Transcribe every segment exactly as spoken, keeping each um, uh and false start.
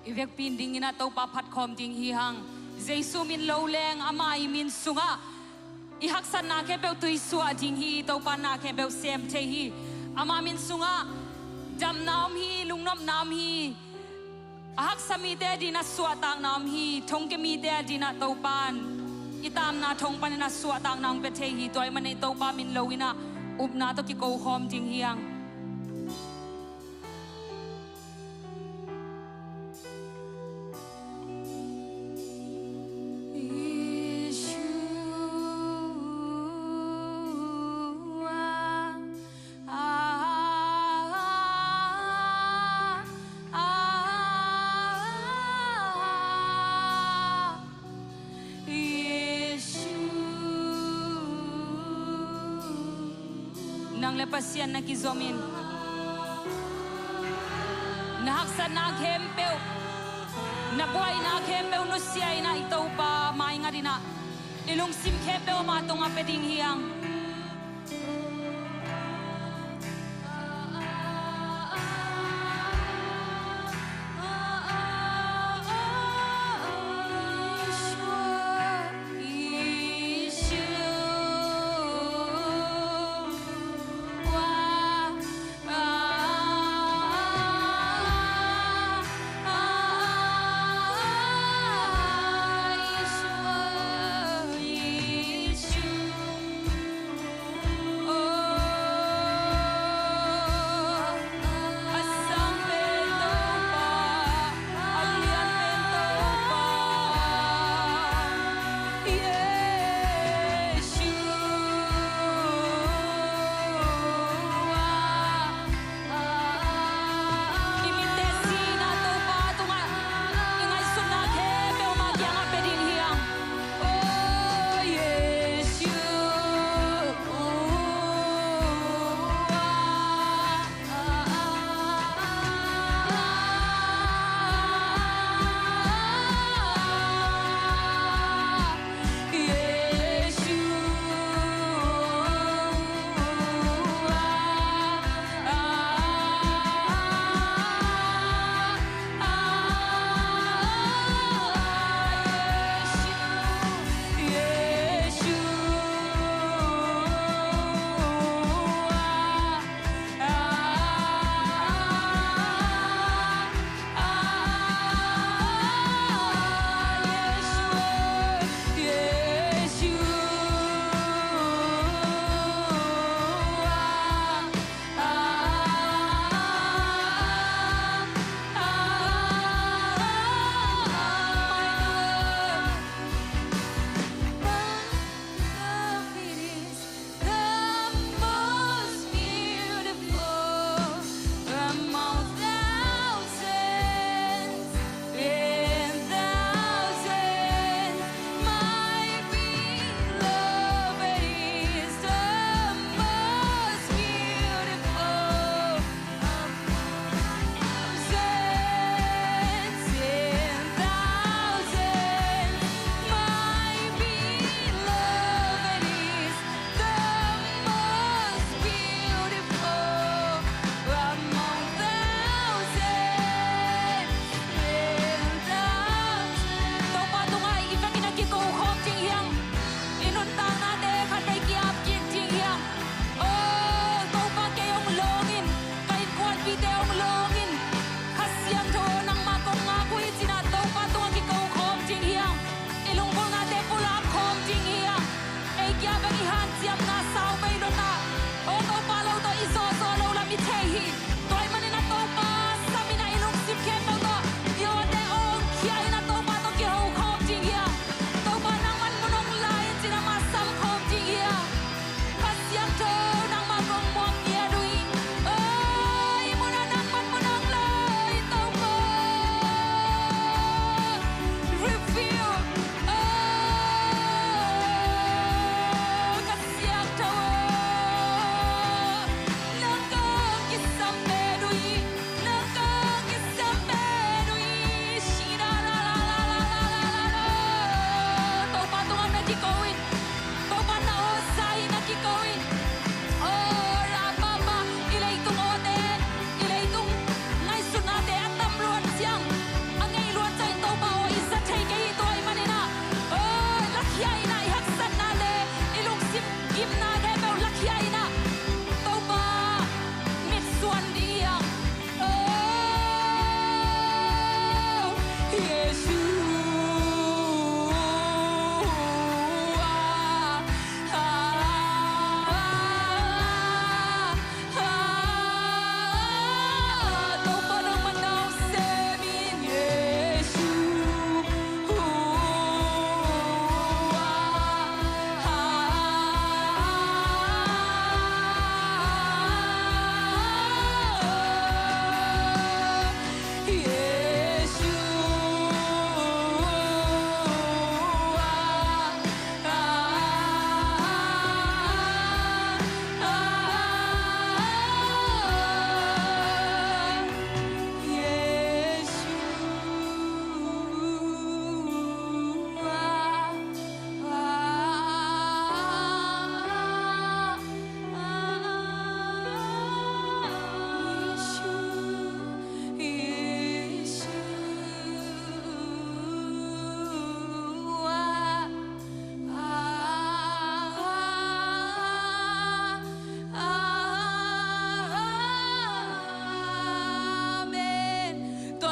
I vekpi in dingin ah Topa phatkhawm ding hi hang. Jesu min lo leng ama i min sungah i haksatna khempeuh tuisuah ding hi. Topa na khempeuh sem thei hi. Ama min sungah damna om hi, lungnopna om hi. A haksa mite adinah suahtakna om hi. Thongkia mite adinah Topa in i taamna thong panin ah suahtakna hong pia thei hi. Tua ahih manin Topa min lo in ah upna tawh kiko khawm ding hi hang. Nang le Pasian na kizom in, na haksatna khempeuh, na buaina khempeuh nusia in ah i Topa maingat in ah i lungsim khempeuh ama tungah pia ding hi hang.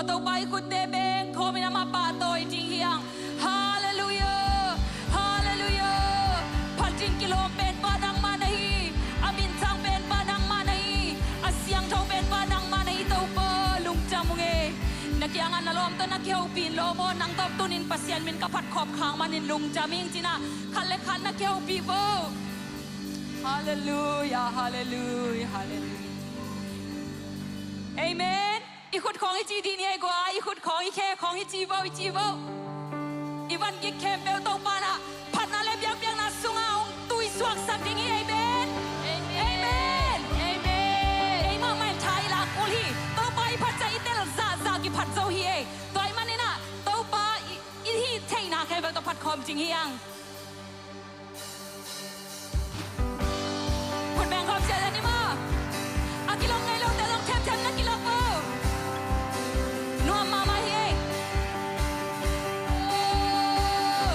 Topa i khutte beng khawmin amah pahtawi ding hi hang. Halleluiah. Halleluiah. Phat ding kilawm penpa nangmah na hi. A minthang penpa nangmah na hi. A siangtho penpa nangmah na hi Topa, lungdam ung e. Na kiangah na lawm tawh na kihopih in lawm aw, nang tawh tunin Pasian min ka phat khawm khak manin lungdam ing ci-in ah khat le khat na kihopih vo. Halleluiah. Halleluiah. Halleluiah. Amen. I khut khawng i ci dih ni ei gua, i khut khawng i khe khawng i ci vo, i ci vo. I van gik khempeuh Topa in ah phatna le biakpiakna sungah hong tuisuaksak ding hi. Amen. Amen. Amen. Ei mahmah in tha i lak kul hi. Topa i phat ciang i tel zahzah kiphat zo hi ei. Tua ahih manin ah Topa i, i hih theihna khempeuh tawh phat khawm ding hi hang. Khut beng khawm sia ni maw. A kilawm ngei lote zong themthem na kilawm o. Nuam mahmah hi ei. Oh.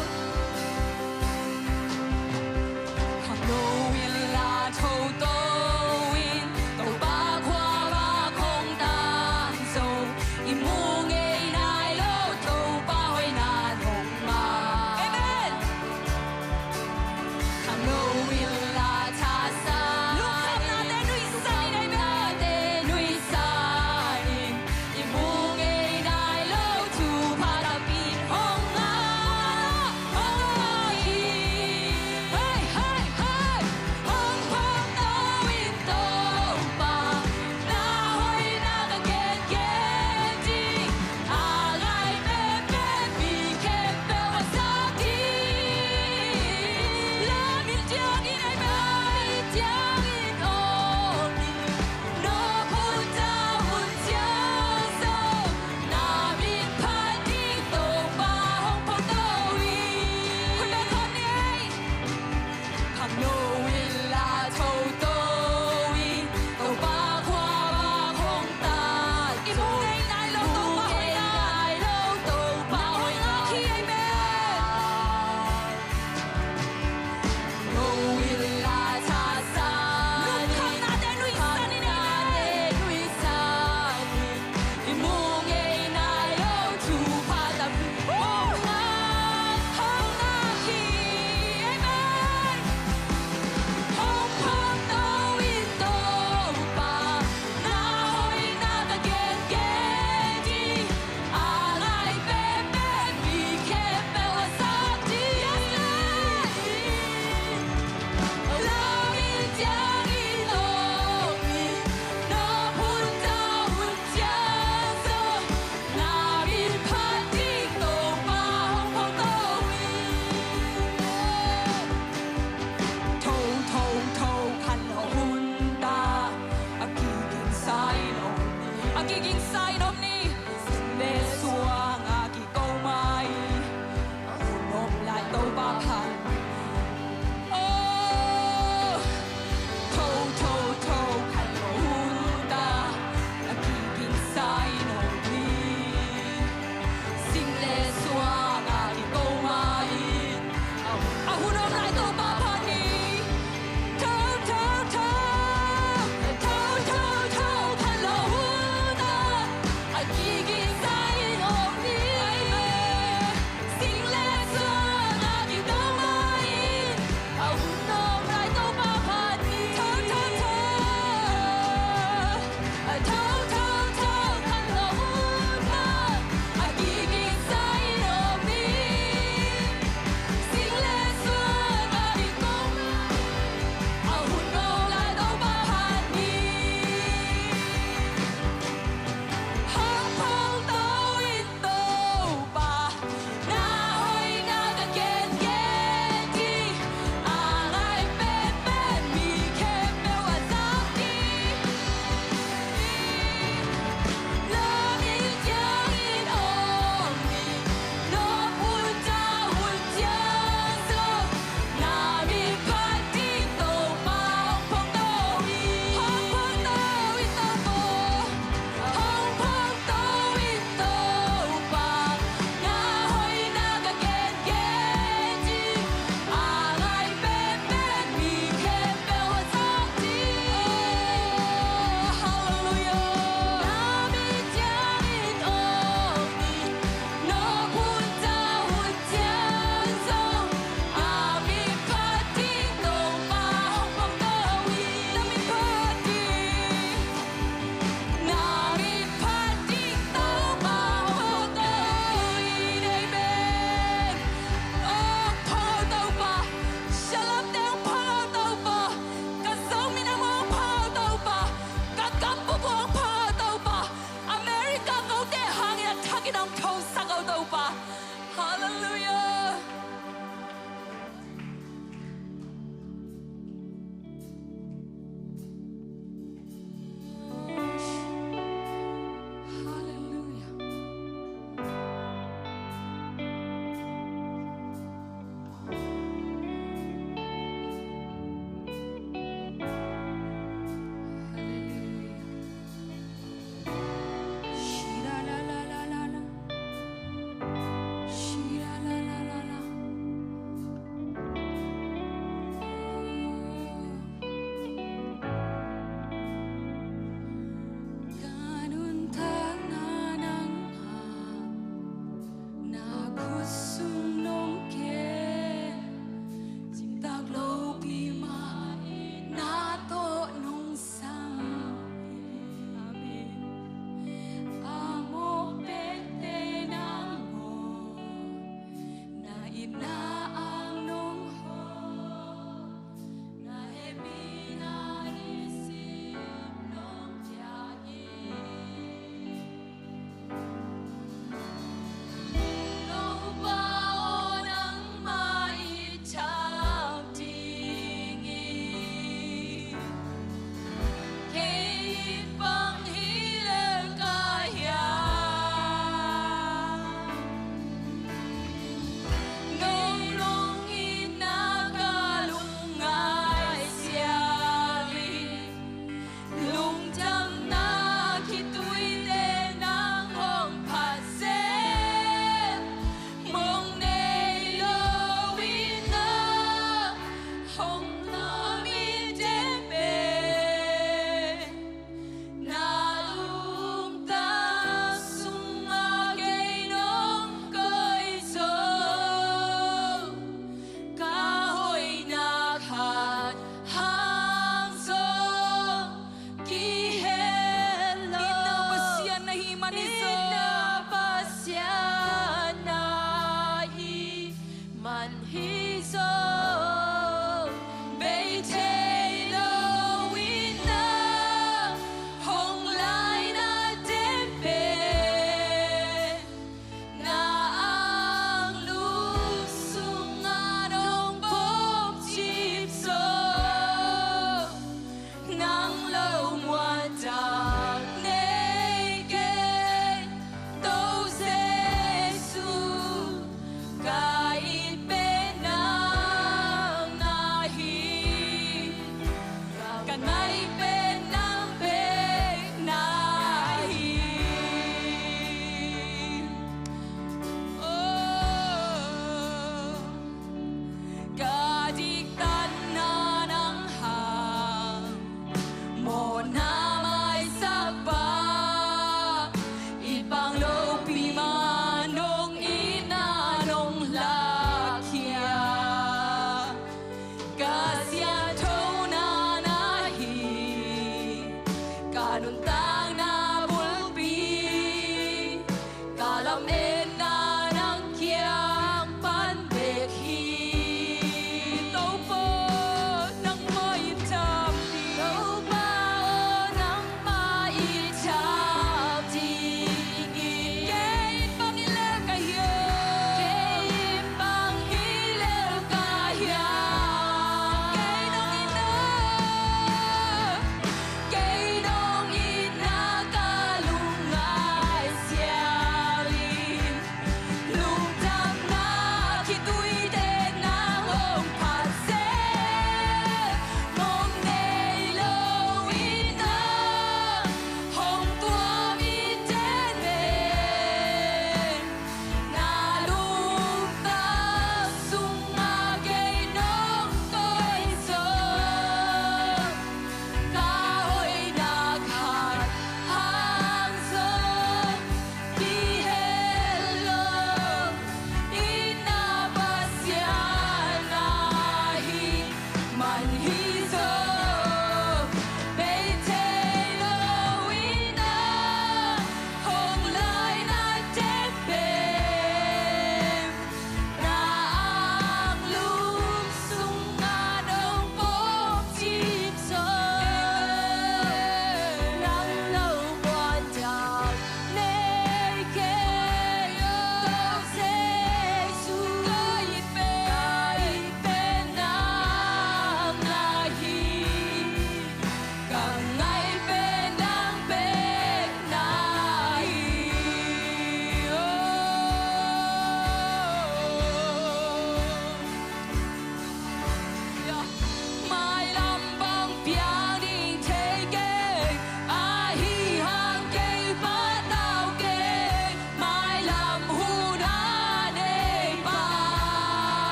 Khangno inla thoto in Topa khuavak hong tang zo. I mu ngei nai lo Topa hoihna hong ma. Amen. Khangno inla thasa. Lungkhamna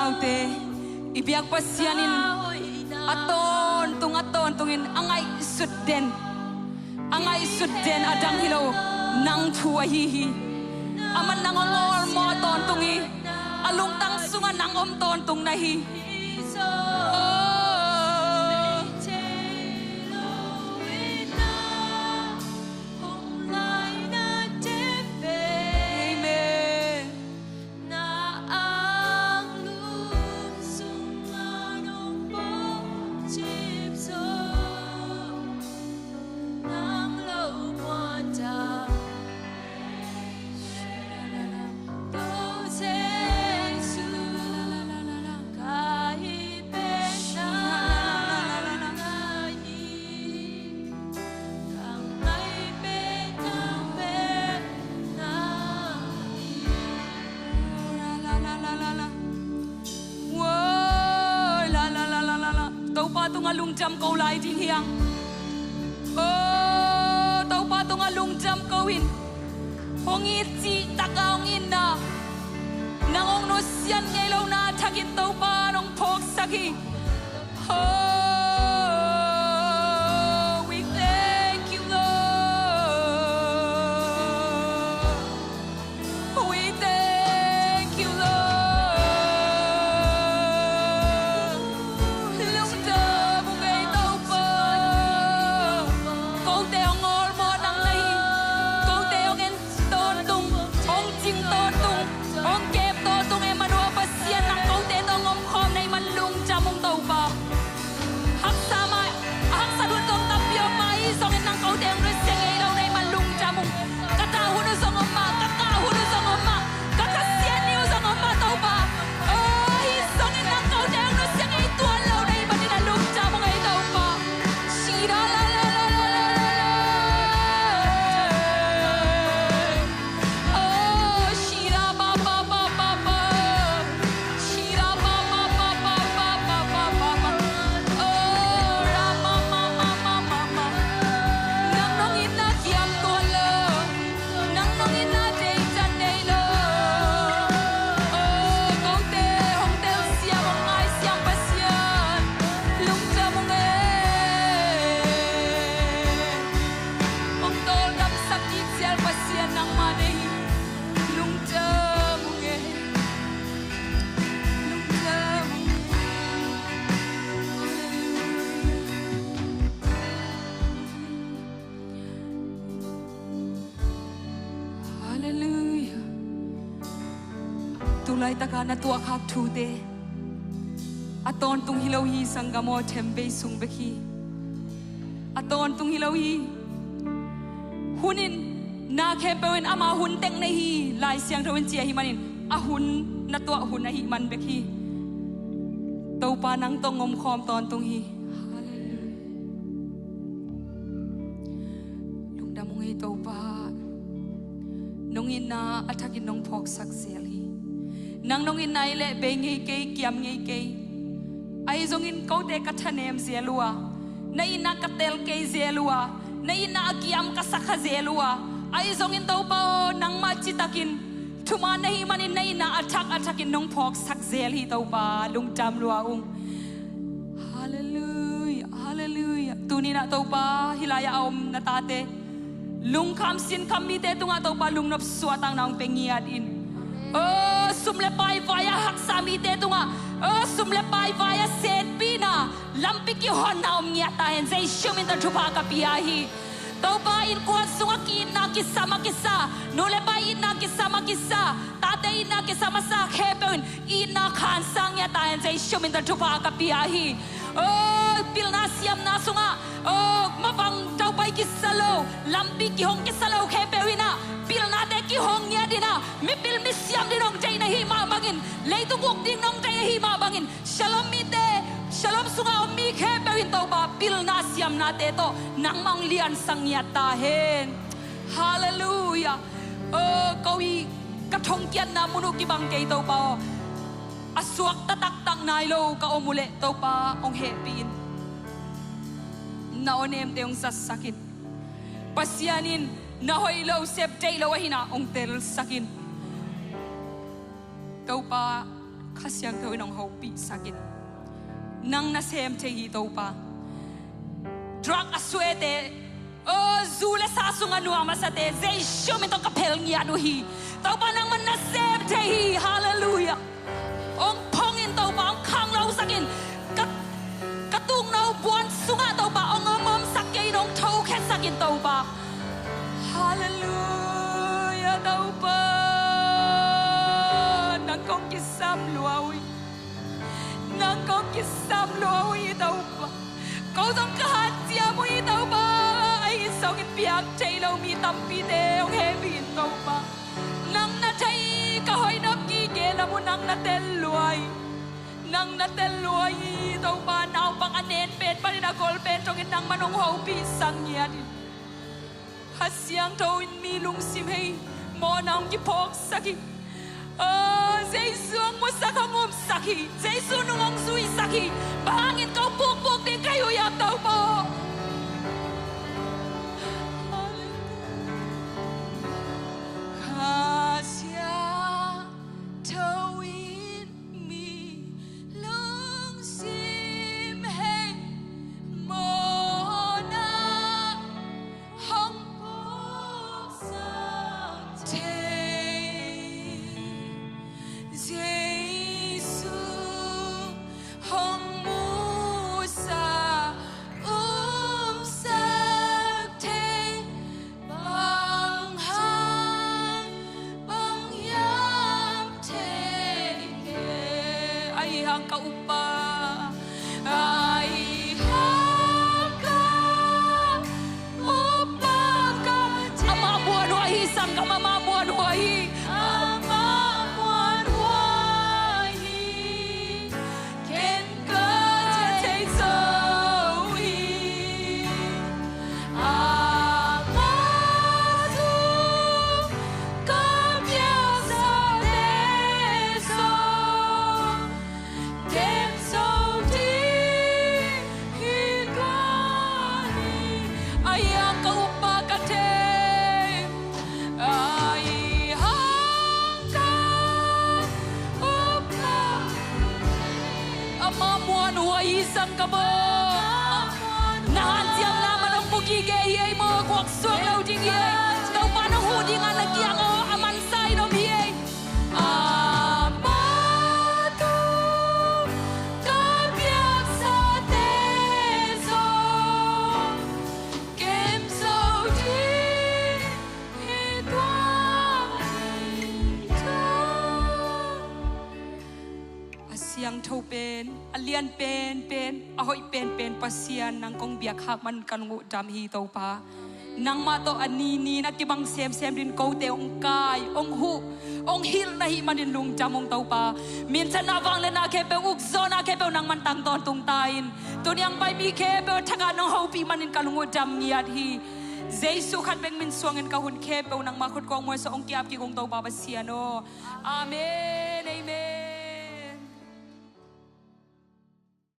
Naute, i biak Pasian in a tawntung, a tawntungin a ngaihsut den, a ngaihsut den a dang hi lo, nang thu ahi hi. Aman nang hong awlmawh tawntung hi. A lungtang sungah nang om tawntung na hi. Oh. Amen. Na anglum sungah nong pawngcip zo, nang lo muanta. To Jesu, ka hi pen nang ahi. Topa tungah lungdam ko lai ding hi hang. Oh, Topa tungah lungdam ko in. Hong it cih takah hong itna, nang hong nusiat ngei lohna thakin Topa nong phawksak hi. Oh, we thank you, Lord. We thank you, Lord. Lungdam ung ei Topa. Kote hong awlmawh nang na hi. Kote hong en tawntung, hong cing tawntung, hong kep tawntung Emmanuel Pasian, nang kote tawh hong omkhawm na hih man lungdam ung Topa. Haksa mah, a haksat hun zong tampi om mah, ahi zongin nang kote hong nusia ngei lo na hih man lungdam ung. Ka tah hun uh zong om mah, ka kah hun uh zong om mah, ka Khasian ni uh zong om mah Topa. Oh, ahi zongin nang kote hong nusia ngei tuan lo na hih manin a lungdam ung ei Topa. Shira la la la la la la la. Oh, shira ba ba ba ba ba. Shira ba ba ba ba ba ba ba ba ba. Oh, ra ma ma ma ma ma ma. Nang nong itna kiam tuan lo. Nang nong itna deihtan nei lo. Oh, kote hong telsiam, hong ngaisiam Pasian. Lungdam ung e. Hong tawldamsak kik zial Pasian nangmah nei. Lungdam ung e. Lungdam ung e. Halleluiah. Tulaitaka na tuahkhak thute a tawntung hi lo hi, sanggam aw, themvei sung bek hi. A tawntung hi lo hi. Hun in, na khempeuh in ama hun tek nei hi, Lai Siangtho in ci ahih manin a hun na tuah hun ahih man bek hi. Topa nang tawh hong omkhawm tawntung hi. Halleluiah. Lungdam ung ei Topa. Nong itna a thakin nong phawksak zel hi. Nang nong itna hi leh bei ngei kei, kiam ngei kei. Ahi zongin kote ka thanem zel uh a, na itna ka tel kei zel uh a, na itna a kiam ka sa kha zel uh a, ahi zongin Topa aw, nangmah citakin thuman na hih manin na itna a thak a thakin nong phawksak zel hi Topa, lungdam lua ung. Halleluiah, halleluiah. Tuni-in ah Topa, hih lai-ah a om na tate lungkham sinkham mite tungah Topa lungnop suahtakna hong pia ngiat in. Oh, sum le pai vai-ah haksa mite tungah, oh, sum le pai vai-ah setpihna, lampi kihonna om ngiat ta hen. Jesu min tawh thupha ka pia hi. Topa, innkuan sungah ki-itna kisam a kisa, nu le pa itna kisam a kisa, tate itna kisam a sa khempeuh in itna khansang ngiat ta hen. Jesu min tawh thupha ka pia hi. Oh, pilna siamna sungah, oh, mavang taupai kisa lo, lampi kihong kisa lo khempeuh in ah, pilnate kihong ngiat in ah, mipil misiam ding nong deih na hih mah bangin, leitung uk ding nong deih na hih mah bangin, Shalom mite, Shalom sungah om mi khempeuh in Topa pilna siamnate tawh nangmah hong liansak ngiat ta hen. Halleluiah. Oh, ko i ka thongkiatna mun uh kibang kei Topa aw. A suakta taktak nai lo ka om uh leh Topa hong hehpih in. Na awnemte hong zatsak in. Pasian in na hoih lo, sep deih lo ahihna hong telsak in. Topa, Kha Siangtho in hong hopihsak in. Nang na sem thei hi, Topa. Drug a suete, aw, zu le sa sungah nuam a sate, Jesu min tawh ka phel ngiat uh hi. Topa, nangman na sem thei hi. Halleluiah. Hong phong in, Topa, hong khanglosak in. Ka, ka tukna uh buan sungah, Topa, hong omomsak kei in, hong thokhensak in, Topa. Halleluiah, Topa. Nang kong kisam lua uh hi. Nang kong kisam lua uh hi, Topa. Ko zong ka hanciam uh hi, Topa. Ahi zongin piang thei lo mi tampite hong hehpih in, Topa. Nang na thei, ka hoih nop gige lam uh nang na tel lua hi. Nang na tel lua hi, Topa. Naupang a nen pen panin a gol pen thongin nangman hong hopihsak ngiat hi. Kha Siangtho in mi lungsim hei mawhna hong kiphawksak hi. Aw, Jesu hong musak, hong upsak hi. Jesu nung hong zuisak hi. Bang hangin ko pukpuk ding ka hi uh hiam, Topa? Kha Siangtho in mi lungsim hei mawhna hong puksak thei. Jesu hong musak, upsak thei. Bang hang, bang hiam thei kei. Ahi hang ka up a, ahi hang ka up a, ka thei. Amah muanhuai hi, sanggam, amah muanhuai hi. Amah muanhuai hi. Ken ka thei zo hi. Amah zong ka piaksate zong kem zo ding hi tuan hi. Ahi hang ka up a, ka thei. Ahi hang ka up a. Amah muanhuai hi, sanggam aw. Na hanciamna man hong bu gige hi ei maw, guak suak lo ding hi ei. Topa nong huh ding a na kiang aw, a mansa in om hi ei. Amah tawh ka piaksate zong kem zo ding hi tuan hi. A siangtho pen, a lian penpen, a hoih penpen Pasian, nang kong biak khak man ka lung uh dam hi, Topa. Nangmah tawh a nini na kibang semsem ding kote hong kai, hong huh, hong hilh na hih manin lungdam ung, Topa. Minthanna, vangliatna khempeuh, ukzawhna khempeuh nangman tang tawntung ta in. Tuni a hong pai mi khempeuh thak a nong hopih manin ka lung uh dam ngiat hi. Jesu khat bek min suangin ka hun khempeuh nangmah khut kong muansa hong ki-ap kik ung, Topa Pasian aw. Amen, amen.